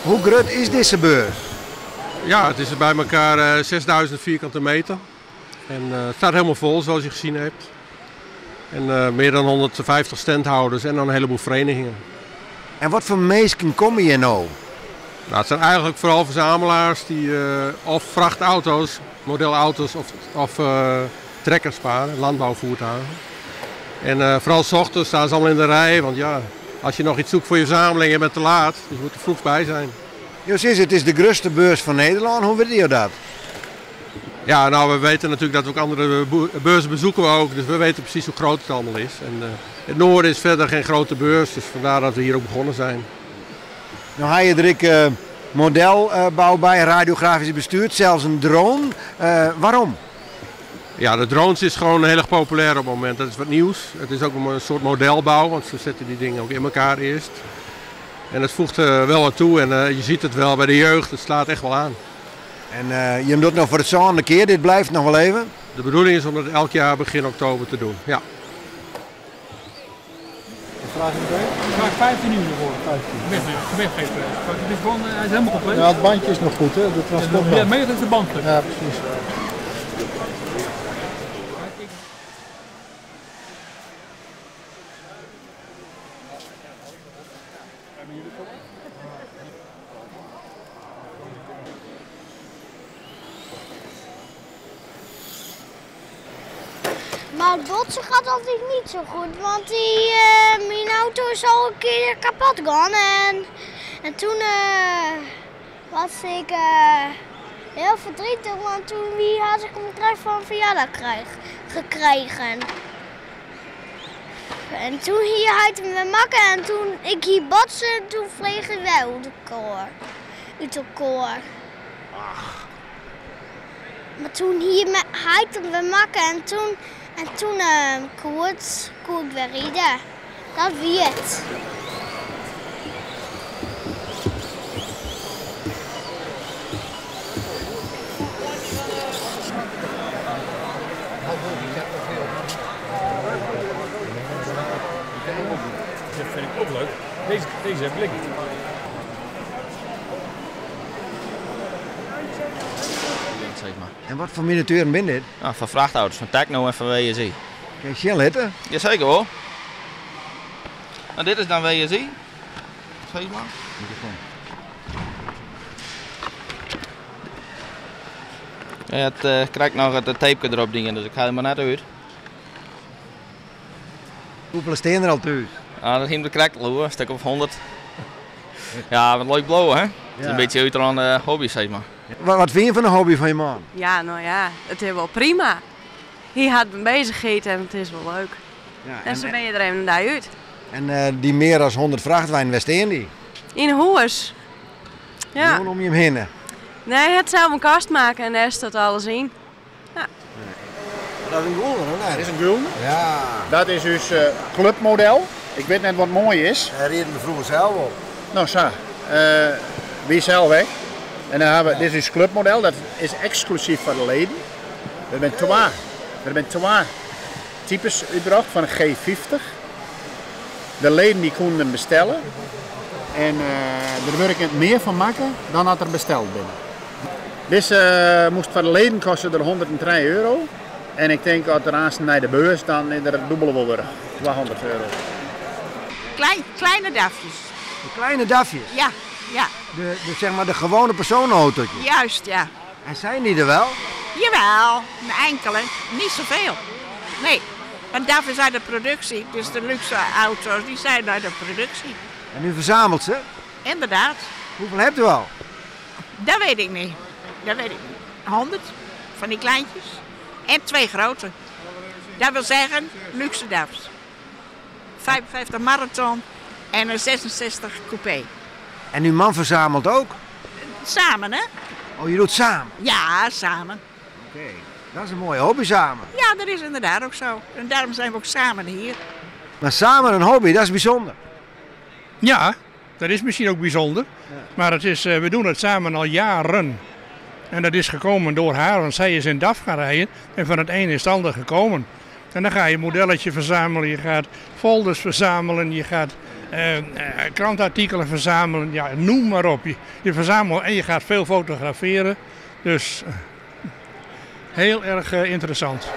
Hoe grut is dizze beurs? Ja, het is bij elkaar 6000 vierkante meter. En het staat helemaal vol, zoals je gezien hebt. En meer dan 150 standhouders en dan een heleboel verenigingen. En wat voor mensen komen hier nou? Nou, het zijn eigenlijk vooral verzamelaars die of vrachtauto's, modelauto's of trekkers sparen, landbouwvoertuigen. En vooral 's ochtends staan ze allemaal in de rij, want ja, als je nog iets zoekt voor je verzameling, je bent te laat. Dus je moet er vroeg bij zijn. Jos, het is de grootste beurs van Nederland. Hoe weet je dat? Ja, nou, we weten natuurlijk dat we ook andere beurzen bezoeken we ook. Dus we weten precies hoe groot het allemaal is. En het noorden is verder geen grote beurs, dus vandaar dat we hier ook begonnen zijn. Nou ga je er ik modelbouw bij, radiografisch bestuurd, zelfs een drone. Waarom? Ja, de drones is gewoon heel erg populair op het moment. Dat is wat nieuws. Het is ook een soort modelbouw, want ze zetten die dingen ook in elkaar eerst. En dat voegt wel wat toe en je ziet het wel bij de jeugd, het slaat echt wel aan. En je doet nog voor het zevende keer, dit blijft nog wel even? De bedoeling is om het elk jaar begin oktober te doen, ja. Vraag je meteen? Ik vraag 15 uur voor. 15. Weggeefprijs. Het is gewoon, hij is helemaal compleet. Ja, het bandje is nog goed, hè? De transportband. Ja, meestal is de band. Ja, precies. Maar het botsen gaat altijd niet zo goed, want mijn auto is al een keer kapot gegaan. En toen was ik heel verdrietig, want toen had ik een brief van verjaardag gekregen. En toen hier had hij me makken en toen ik hier botsen, toen vleeg ik wel uit elkaar. Maar toen hier had hij me makken en toen. En toen kon ik weer rijden. Dat wie het. Dat vind ik ook leuk. Deze heb ik niet. Zeg maar. En wat voor miniaturen ben dit? Ja, van vrachtauto's, van Techno en van WSI. Kun je snel hitten? Jazeker hoor. Nou, dit is dan WSI. Zeg maar. Ja, het krijgt nog het tape erop dingen, dus ik ga er maar net uit. Hoeveel steen er al thuis? Ah, dat ging de krek hoor, een stuk of 100. Ja, wat leuk blauw hè. Het is een beetje uit aan de hobby, zeg maar. Wat vind je van de hobby van je man? Ja, nou ja, het is wel prima. Hij had me bezigheid en het is wel leuk. Ja, en zo ben je er even daar uit. En die meer dan 100 vrachtwagen, waar staan die? In Hoers. Ja. Gewoon om je hem heen? Nee, het zou een kast maken en daar staat alles in. Ja. Dat is een gulden, hoor. Dat is een gulden. Ja. Dat is dus clubmodel. Ik weet net wat mooi is. Hij reed me vroeger zelf op. Nou zo, wie zelf weg. En dan hebben we, dit is het clubmodel, dat is exclusief voor de leden. Er zijn twee types uitgebracht van een G50. De leden die konden hem bestellen. En er wil ik het meer van maken dan dat er besteld binnen. Deze moest voor de leden kosten er €103. En ik denk dat er aanstaan naar de beurs, dan is er het dubbele wel worden. €200. Kleine dafjes. De kleine dafjes? Ja. Ja. De, zeg maar de gewone personenautootjes? Juist, ja. En zijn die er wel? Jawel, een enkele. Niet zoveel. Nee, want DAF is uit de productie. Dus de luxe auto's die zijn uit de productie. En u verzamelt ze? Inderdaad. Hoeveel hebt u al? Dat weet ik niet. Dat weet ik niet. 100 van die kleintjes. En 2 grote. Dat wil zeggen luxe DAF's. 55 marathon en een 66 coupé. En uw man verzamelt ook? Samen, hè? Oh, je doet samen? Ja, samen. Oké, dat is een mooie hobby samen. Ja, dat is inderdaad ook zo. En daarom zijn we ook samen hier. Maar samen een hobby, dat is bijzonder. Ja, dat is misschien ook bijzonder. Ja. Maar het is, we doen het samen al jaren. En dat is gekomen door haar, want zij is in DAF gaan rijden. En van het een is het ander gekomen. En dan ga je een modelletje verzamelen, je gaat folders verzamelen, je gaat krantartikelen verzamelen, ja, noem maar op. Je verzamelt en je gaat veel fotograferen. Dus heel erg interessant.